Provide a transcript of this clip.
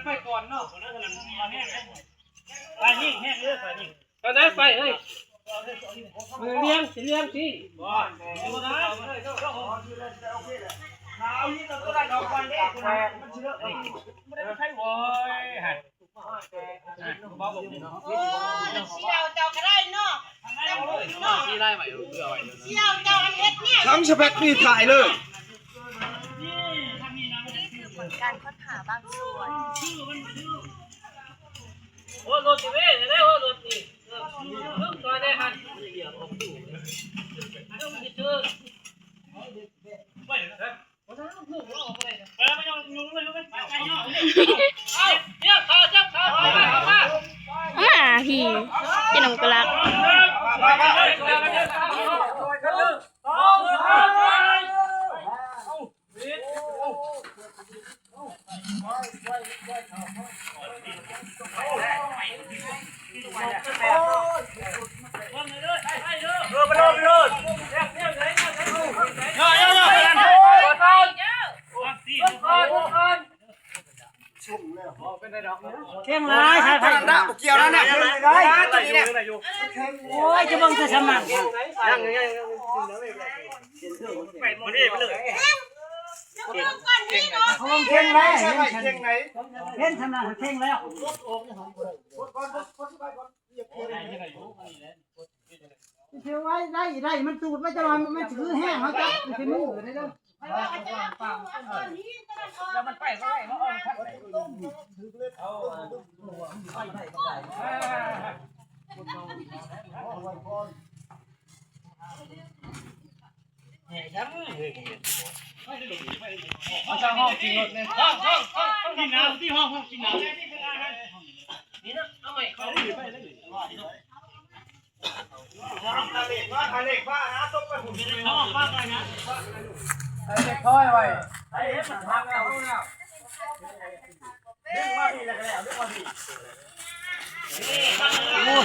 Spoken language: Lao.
ไปก่อนเนาะ ไปยิงแฮงเด้อ ไปยิง ไปไหนไปเฮ้ย เลี้ยงสิเลี้ยงสิ โอ้ เสี่ยวเจ้าก็ได้เนาะ เสี่ยวเจ้าอันเฮ็ดเนี่ย ทั้งสเปคนี่ถ่ายเลย นี่ คือผลการค้นหาบางส่วน โอ้ รถสิเว้ย เด้อ โอ้ รถนี่ เออ ซอยได้หั่น ไป เอามาพี้ เจ้าหนุ่มกะลัก ເກັ່ງຫຼາຍ ສາຍໄຟ ບໍ່ກ່ຽວແລ້ວນະ ໂອ້ຍ ຈະເບິ່ງແຕ່ສະໝັກ ຍັງ ຍັງ ຍັງ ມານີ້ ມານີ້ ເຂົາເກັ່ງຫຼາຍ ເຫັນສະໝັກເກັ່ງແລ້ວ. ຊິໄວ້ໄດ້ ໄດ້ ມັນຕູດໄວ້ຕະຫຼອດ ມັນຄືແຫ້ງເຮົາຈັບ ມັນຊິມືໄດ້ເດີ ແລ້ວມັນໄປບໍ່ໄດ້ ມັນອອກ ເອົາຊະ ຮ້ອງກິນລົດແດ່ ຮ້ອງ ຮ້ອງ ຮ້ອງ ຮ້ອງກິນນ້ຳ ທີ່ຫ້ອງ ຫ້ອງກິນນ້ຳ ນີ້ນະ ເອົາໃໝ່ເຂົ້າ ໂອ້